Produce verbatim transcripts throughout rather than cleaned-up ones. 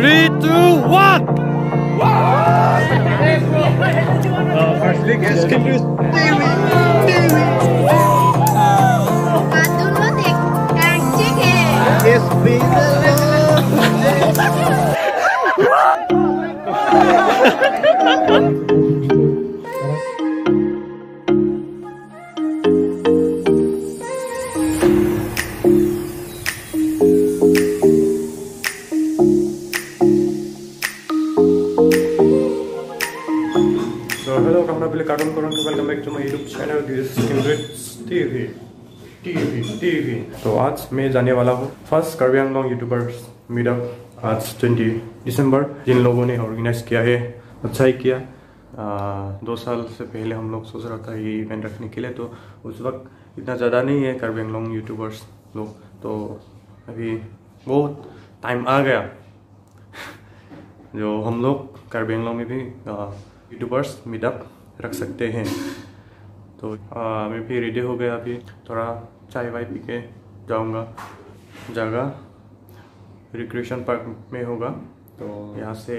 Three, two, one. Uh, firstly, guest, can you T V, T V. Padun lo dek, kang chik hai. It's been a long day. So, hello, kaprek aphan karton koron, welcome back to my YouTube channel. This is Kindred T V, T V, T V. तो आज मैं जाने वाला हूँ first Karbi Anglong YouTubers meetup, आज ट्वेंटी दिसंबर। जिन लोगों ने ऑर्गेनाइज किया है, अच्छा ही किया। आ, दो साल से पहले हम लोग सोच रहा था ये इवेंट रखने के लिए, तो उस वक्त इतना ज़्यादा नहीं है कार्बी आंगलोंग यूट्यूबर्स लोग, तो अभी बहुत टाइम आ गया जो हम लोग कार्बी आंगलोंग में भी, आ, यूट्यूबर्स मीटअप रख सकते हैं। तो, आ, मैं भी रेडी हो गया, अभी थोड़ा चाय वाय पी के जाऊँगा। जगह रिक्रिएशन पार्क में होगा। तो यहाँ से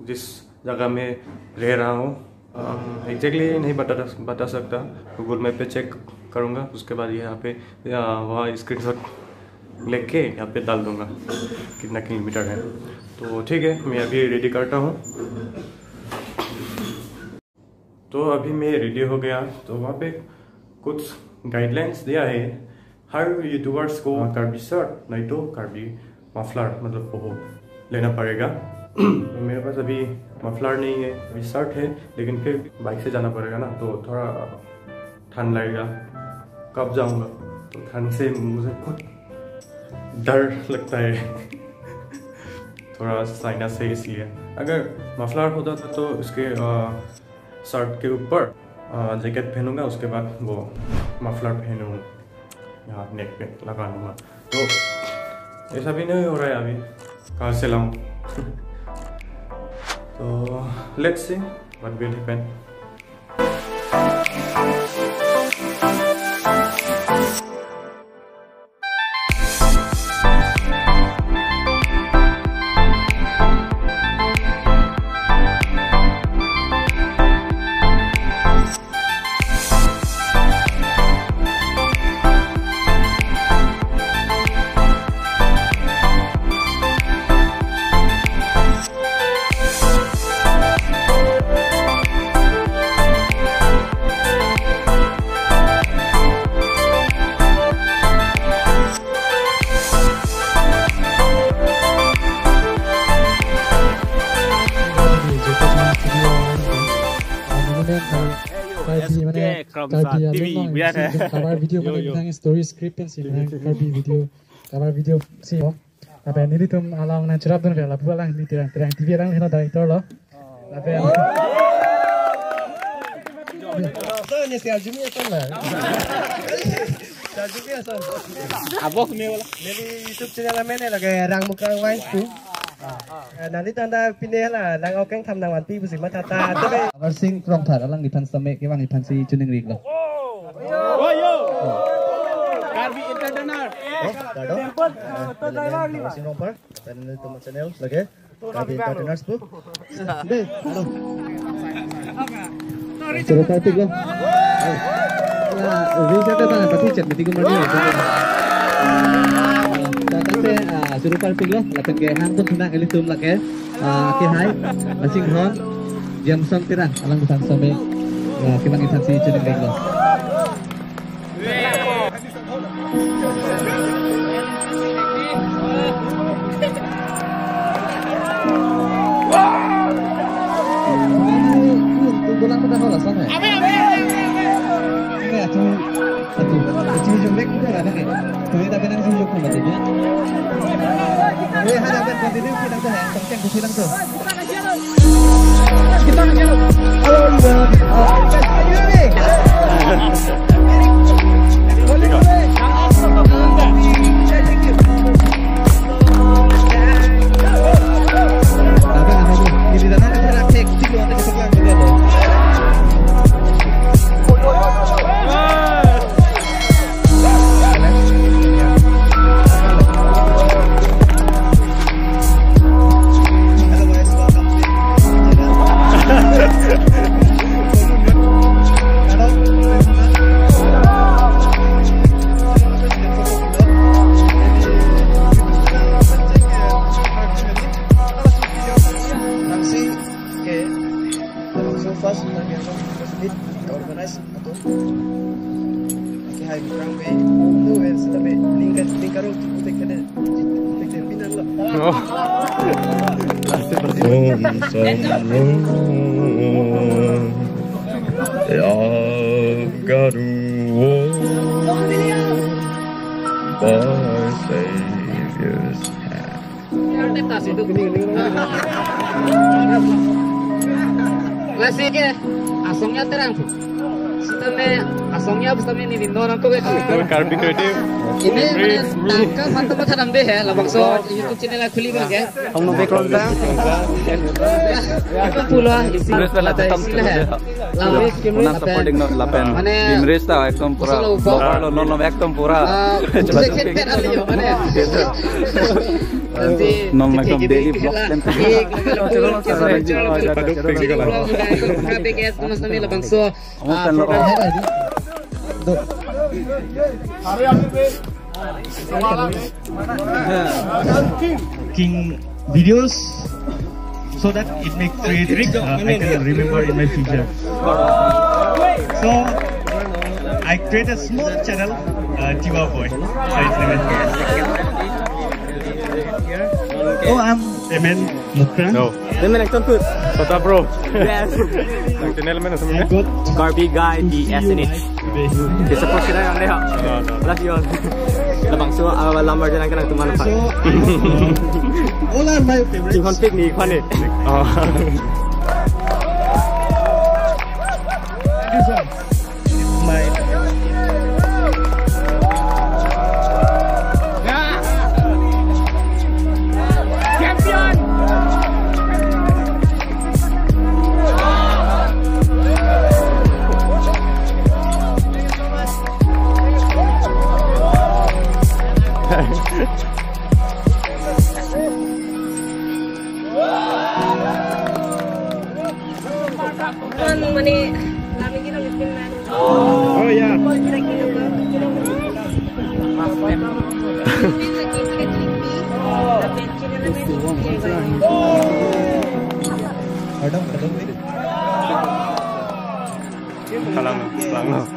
जिस जगह में रह रहा हूँ, एग्जैक्टली नहीं बता, बता सकता। गूगल मैप पे चेक करूँगा, उसके बाद यहाँ पे, या, वहाँ स्क्रीनशॉट लेके यहाँ पे डाल दूँगा कितना किलोमीटर है। तो ठीक है, मैं अभी रेडी करता हूँ। तो अभी मैं रेडी हो गया। तो वहाँ पे कुछ गाइडलाइंस दिया है, हर यूट्यूबर्स को कार्बी शर्ट, नहीं तो कार्बी मफलर, मतलब पहो लेना पड़ेगा। तो मेरे पास अभी मफलर नहीं है, अभी शर्ट है, लेकिन फिर बाइक से जाना पड़ेगा ना, तो थोड़ा ठंड लगेगा, कब जाऊँगा, तो ठंड से मुझे बहुत डर लगता है। थोड़ा साइनस है, इसलिए अगर मफलर होता तो इसके, आ, शर्ट के ऊपर, आ, जैकेट पहनूंगा, उसके बाद वो मफलर पहनूंगा यहाँ नेक पे लगा लूंगा। तो ऐसा भी नहीं हो रहा है अभी, कहाँ से लाऊं? तो let's see what will happen. Karbi, mane, Karbi along, kabar video, mane, story script pensi, mane, Karbi video, kabar video si, oh. Lapen nelitum along nangcherapdun ke lapu alang, neli Terang, Terang T V alang heno director lo. Lapen Abok me wala. Neli YouTube channel amen lake Rang Mukrang Vines tu. Eh, nangli tanda pine la, nang okeng tham nangvanpi pusi matha ta. Abar Sing Krongthar alangliphan sitame kevang iphan si choningri iklo. Yo, yo. Karbi Entertainer. Oh, kado. Abar Sing Krongthar. Channel, teman channel lake Karbi Entertainers pu. Deh, halo. Suruh parpik lo. Nah, ini siapa bang? Pati chat meeting kemarin ya. Tante, ah, suruh parpik lo. Lapen ke hang pun kena ilitum lake. Ah, ke hai. Masing hon. Jam song tira. Alangliphan sitame. Ah, kevang iphan si choningri iklo. Om Sam Ram Yam Garu Om by Savior's hand. Lasi ke asongnya terang. Sitame asongnya sitame neli non nangkok ke. Karbi Creative. Ini mane tangka mantap mantap dam deh ya, labangso YouTube channel khuli bang ya. Hum log background ta. Itu pula isi. Terus pala lapen tetap isi lah ya. Terus. Lalu, lapen. Mane, Nimresh ta ekdom pura, solo vlog. Vlogger lo, non lo ekdom pura. Ah, chepa chepa chepa. Nanti non ekdom daily vlog. Iya, iya, iya. Labangso. Making videos so that it may create, uh, I can remember in my future. So I create a small channel, uh, Tiwa Boy. So its name is. Oh, I'm Emen Mukrang. No. Emen Action Food. Kota bro. Yes. Nang channel mana semuanya? Barbie Guy di S N H. Bisa post kita yang deh. No, no. Love you all. Labangso, ah, lambar jalan kena teman apa? So, all are my favorites. Chinghon pic ni kwan ni. Oh. This one. My champion. Mane, lami gino lipin man. Oh, ya. Kira-kira ba, kira-kira. Adam, Adam ni. Kalang, kalang.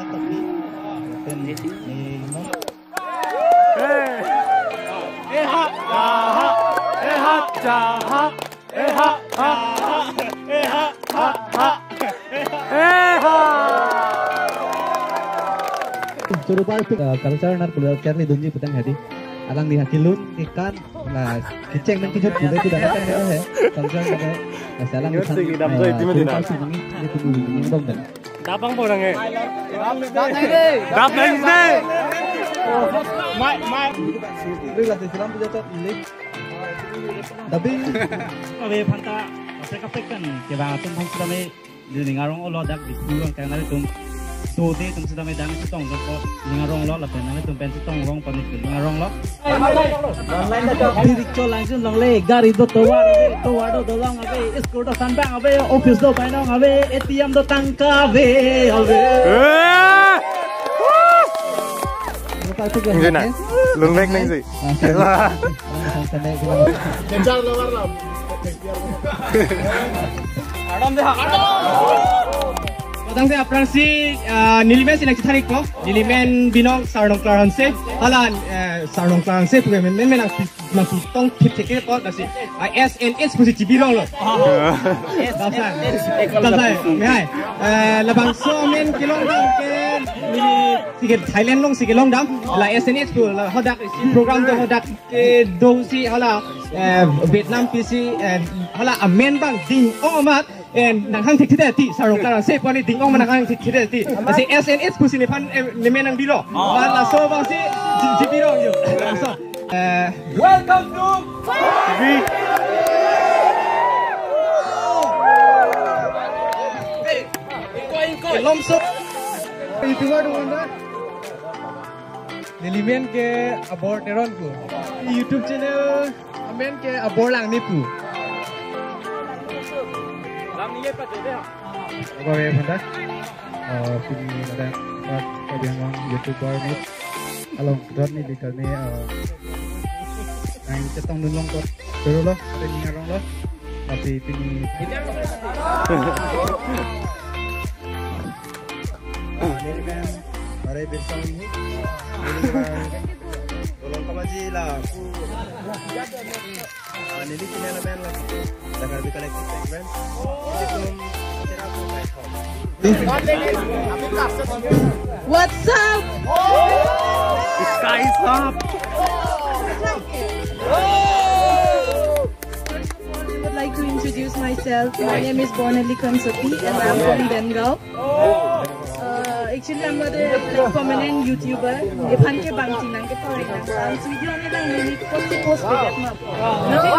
Surupai pu, eh, culture nar pula kerni dunji putang hadi. Alangli ha kelun, kekan, la kecheng nangkejut pula itu dah kan ya, eh. Culture kan ya. Nah, sekarang di sana, eh, surupai pu ini, ini tunggu ini, ini bang, bang. Dap bang, bang, eh. Dap nang dei. Dap nang dei. Mai, mai. Ini lah, selam puja tot ini. Tapi ave aphan ta, kaprek kaprek kan, kevang atum aphan sitame, di ning arong lo dak di puang kang nari atum. Dode atum sitame dang chetong dok, ning arong lo, lapen nang atum pen chetong rong pon ning arong lo. Diri chol langsun longle, gari do tovar ave, tovar do dolong ave, school do sanbang ave, office do bainong ave, A T M do tangka ave, ave. Eh! Enggak, nak. Lung mek neng si. Kejar lo warna. Adam deh. Adam. Kadang saya aphrangsi, ah, nelimen si nangchetharik ko. Nelimen binong Sarnong Klaran se. Hala, eh, Sarnong Klaran se, punya men, men, men, nang pi-, nang pitong tip teke ko, lasi, ah, S N H pusi chibi rong lo. Dasai. Dasai. Mehai. Eh, labangso amen kelong dam ke, neli, si ke Thailand along si kelong dam. La S N H pu, la hadak si program do hadak kedo si hala, eh, Vietnam pi si, eh, hala amen bang ding-ong amat. Eh, nanghang thekthedet ti, Sarnong Klaran se pu ani ding-ong ma nanghang thekthedet ti. Lasi S N H pusi nephan, eh, nemen nangbilo. Ba laso bang si, ji-, jibiro yo. Laso. Eh, welcome to Lomso. Itu baru mana? Nelimen ke Abor Teron pu. YouTube channel amen ke Abor Langni pu. Abor ya, Bunda. Eh, pini ada Pak Kadiang Wang YouTuber ni. Along kedot ni di kami, eh, nangchetongdun long kot. Terus lo, ada ning arong lo. Tapi pini. Ah, nelimen, mari bersama ini. Nelimen, tolong kemaji lah. Neli channel amen lake The Karbi Collective Segment. What's up? The sky is up. First of all, I would like to introduce myself. My name is Bonali Khansopi and I'm from Bengaon. Uh, actually, I'm not a, like, permanent YouTuber. Ephan ke bang chinang ke permanent. Ang video ne lang neli post post ke ma. Neli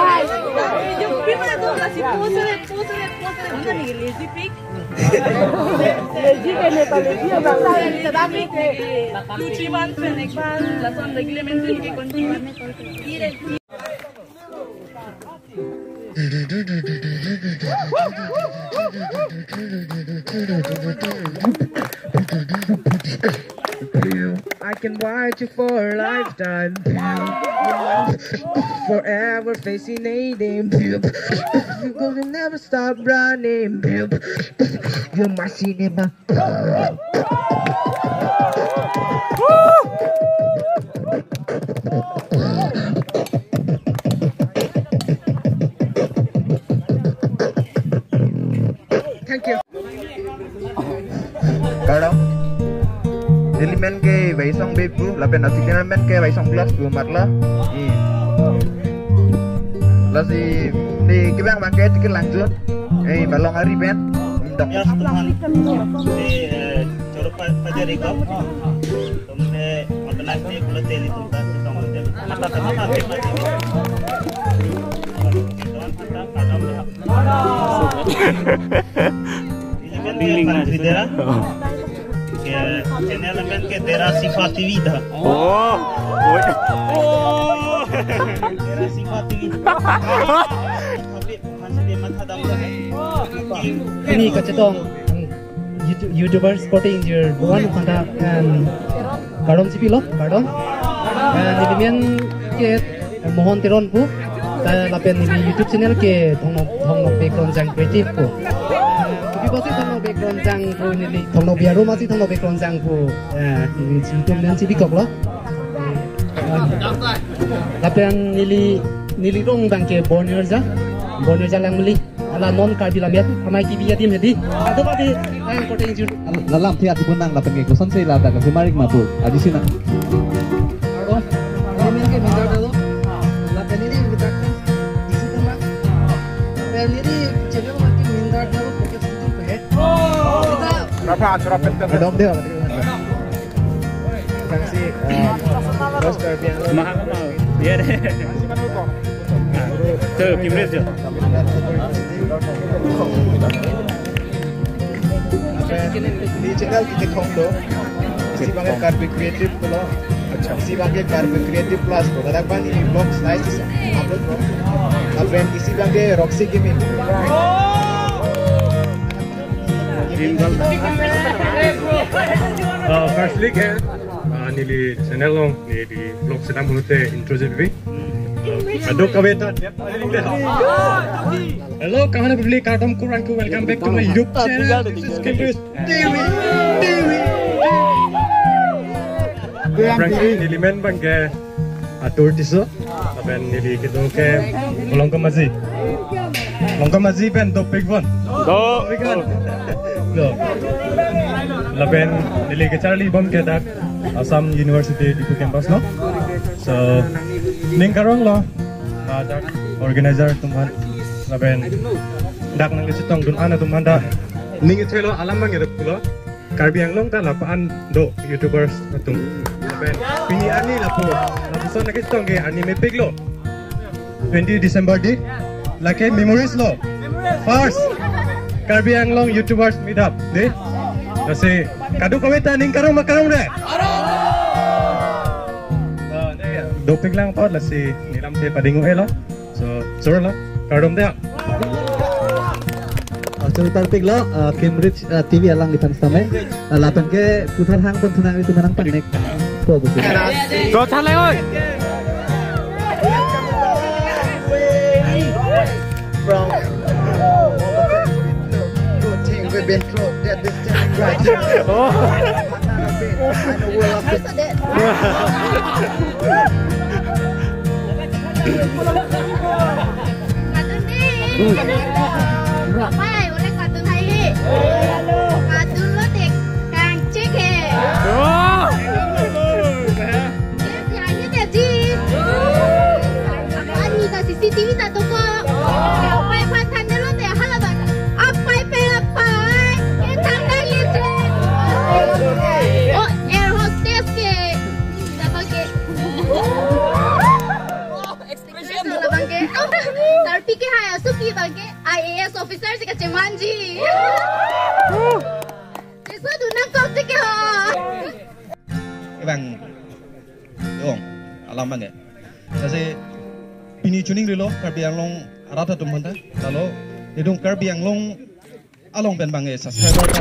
video ke ma to kasi post re, post re, post re. Mana ni lazy pig. Lazy ke ne to lazy abang. Lazy pig. Two three months and ek bar lason regular maintenance ke continue. I can watch you for a lifetime. Forever fascinating. Cause you never stop running. You're my cinema. Thank you. Kardom. Neli men ke Waisong Bey pu, lapen atik amen ke Waisong Vlogs pu matla. Hmm. Lasi, di kibang bang ke tiket langjo. Eh, balong ari pen. Dok. Ya, teman. Di, eh, Choro Pa-, Pajari ko. Tumne organize ni pula teli tumta, sitong hotel. Mata tama mati mati. Teman kita kadang dah. Ini kan Dingling kan aja. Bidera. Oh. Ke channel kan ke Dera Sifa T V dah. Oh. Oh. Dera Sifa T V. Tapi masih dia mata dalam. Ini kacetong. YouTube, YouTuber Sporting Injure One Panta, um, Kardom Sipi lo, Kardom. Uh, neli men ke, uh, Mohon Teron pu, ta lapen neli YouTube channel ke Thongno, Thongno Background Jang Creative pu. Uh, kopi pusi Thongno Background Jang pu neli, Thongno Biaru masi Thongno Background Jang pu, uh, neli YouTube men si bikok lo. Uh, lapen neli, neli rong bang ke Borneo ja, Borneo ja Langmili. Ala non Karbi lammet, amai T V adim hedi. Ado ba di, eh, kote injur. Lalam the ati pun nang lapen ke koson se la da ke marik mapur. Aji sina. Ado, ini men ke minta dalo. Lapen ini minta kan. Isi tema. Lapen ini channel mati minta dalo, pakai situ pe. Kita. Berapa acara pentas? Adong deh. Saksi, eh, bos Karbi Anglong. Mahal, mahal. Iya deh. Tuh, Kimres ya. Di channel kita Thongdo. Isi bang ke Karbi Creative pulo. Isi bang ke Karbi Creative Plus pulo. Kadang bang ini vlog slice upload pulo. Lapen isi bang ke Roxy Gaming. Team Gal. Uh, firstly ke, uh, neli channel along, neli vlog sedang pulote intro je pipi. Uh, kadokave ta. Hello, kahanan public, kardom kurang ku, welcome back to my YouTube channel. This is Kimris T V, T V. Frankly, neli men bang ke atur tiso, lapen neli kedo ke Longkam Aji. Longkam Aji pen dopik pon. Dopik pon. Do. Lapen neli kecharli bom ke dak Assam University Diphu campus lo. So, ning karong lo. Ah, dak organizer atum aphan. Lapen dak nangkachetongdun an atum aphan ta. Ning ithelo alam bang ithelo. Karbi Anglong ta lapu-an do YouTubers atum. Lapen pini arni lapu, lapuson nangkachetong ke arni mepik lo. Twenty December di, lake memories lo. First Karbi Anglong YouTubers meet up di. Lasi kadokave ta ning karong ma karong dei. Dopik lang apot lasi neli lamthe pading-o-e lo. So, sure lo. Kardom dei. Ah, choro tarpik lo, ah, Cambridge, ah, T V alangliphan sitame. Ah, lapen ke puthot hang pon thu nang itu menang panik. Po busi. Go thalai oi. From good thing we've been through that this time right here. Oh. Another bit. I know we'll have to. Pai, oleh kartun hai he. Kartun lote kangchek he. Yes, ya, ini dia ji. Apa ni ta C C T V ta toko. Pai, pai, than delo te, hala ba. Apai pe apai. Ye than dai ye je. Oh, air hostess ke. Dapat ke. Expression. Labang ke. Sarpi ke hai asuki bang ke I A S officer si kachemanji. Eso dunam kok si ke ho. Bang. Yong. Alam bang ke. Kasi pini chuning rilo Karbi Anglong arat atum hanta. Lalo itum Karbi Anglong along pen bang ke subscriber ta